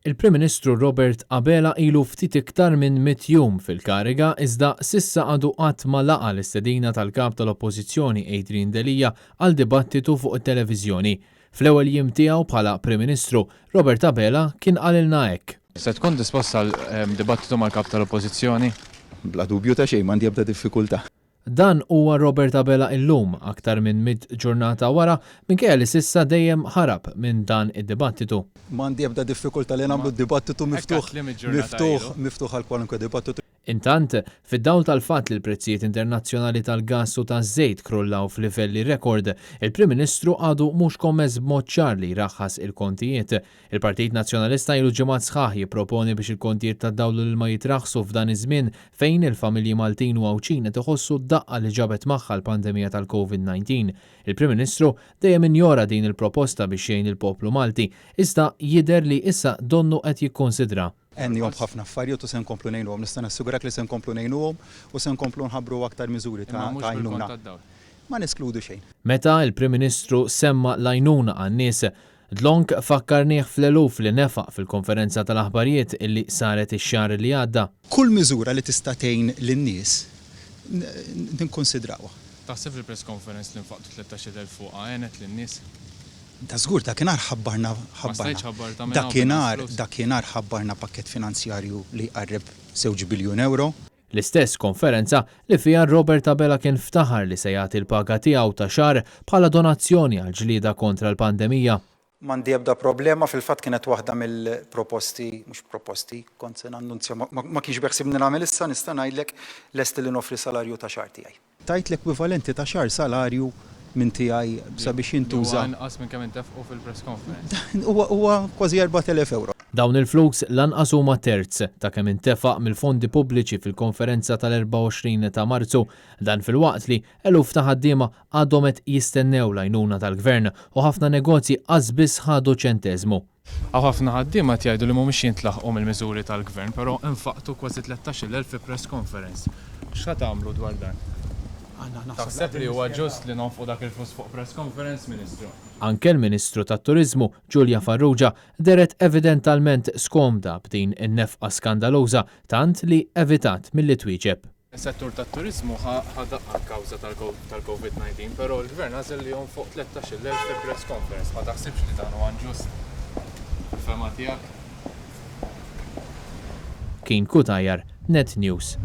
Il-Prim Ministru Robert Abela ilu ftit iktar minn mitt jum fil-kariga iżda s'issa għadu qatt ma laqa' l-istedina tal-Kap tal-Oppożizzjoni Adrian Delia għal dibattitu fuq it-televiżjoni. Fl-ewwel jiem tiegħu bħala Prim Ministru, Robert Abela kien qalilna hekk. Se tkun dispost għal dibattitu mal-Kap tal-Oppożizzjoni? Bla dubju ta' xejn, m'għandi ebda diffikultà. Dan huwa Robert Abela illum, aktar minn mitt ġurnata wara, minkejja li s'issa dejjem ħarab minn dan id-dibattitu. M'għandi ebda diffikultà li nagħmlu dibattitu miftuħ, miftuħ, miftuħ għal kwalunkwe dibattitu. Intant, fid-dawl tal-fatt li l-prezzijiet internazzjonali tal-gass u taż-żejt krullaw f'livelli rekord, il-Prim Ministru għadu mhux kommess b'mod ċar li jraħħas il-kontijiet. Il-Partit Nazzjonalista ilu ġimgħat sħaħ jipproponi biex il-kontijiet tad-dawl u l-ilma jitraħħsu f'dan iż-żmien fejn il-familji Maltin u Għawdxin qed iħossu d-daqqa li ġabet magħha l-pandemija tal-Covid 19. Il-Prim Ministru dejjem injora din il-proposta biex jgħin lill-poplu Malti, iżda jidher li issa donnu qed jikkunsidra. Għennihom b'ħafna affarijiet u se nkomplu ngħinuhom. Nista' nassigurak li se nkomplu ngħinuhom u se nkomplu nħabbru aktar miżuri ta' għajnuna. Ma neskludu xejn. Meta l-Prim Ministru semma l-għajnuna għan-nies, Dlonk fakkarnih fl-eluf li nefaq fil-konferenza tal-aħbarijiet illi saret ix-xahar li għadda. Kull miżura li tista' tgħin lin-nies nikkunsidrawha. Taħseb li l-press conference li nfaqtu 13,000 fuqha għenet lin-nies? Da żgur, dakinhar ħabbarna ħabbarna dakinhar dakinhar ħabbarna pakkett finanzjarju li jqarreb żewġ biljun ewro. L-istess konferenza li fiha Robert Abela kien ftaħar li se jagħti l-paga tiegħu ta' xahar bħala donazzjoni għall-ġlieda kontra l-pandemija. M'għandi ebda problema, fil-fatt kienet waħda mill-proposti, mhux proposti, kont se nannunzja, ma kienx beħsiebni nagħmel issa, nista' ngħidlek lest li noffri salarju ta' xahar tiegħi. Tajt l-ekwivalenti ta' xahar salarju minn tiegħi sabiex jintuża. Li huwa inqas minn kemm intefqu fil-press conference. Huwa kważi 4,000 ewro. Dawn il-flus lanqas huma terz ta' kemm intefaq mill-fondi pubbliċi fil-konferenza tal-24 ta' Marzu. Dan filwaqt li eluf ta' ħaddiema għadhom qed jistennew l-għajnuna tal-Gvern u ħafna negozji qas biss ħadu ċenteżmu. Hawn ħafna ħaddiema qed jgħidu li mhumiex jintlaħqu mill-miżuri tal-Gvern, però infaqtu kważi 13,000 fi press conference. X'ħa tagħmlu dwar dan? Taħseb li huwa ġust li nonfqu dak il-flus fuq press conference, Ministru? Anke l-Ministru tat-Turiżmu, Julia Farrugia, dehret evidentalment skomda b'din in-nefqa skandaluża tant li evitat milli twieġeb. Is-settur tat-turiżmu ħa daqqa kawża tal-Covid 19, però l-Gvern għażel li jonfoq 13,000 fi press conference. Ma taħsibx li dan huwa inġust fil-fehma tiegħek? Keen Cutajar, Net News.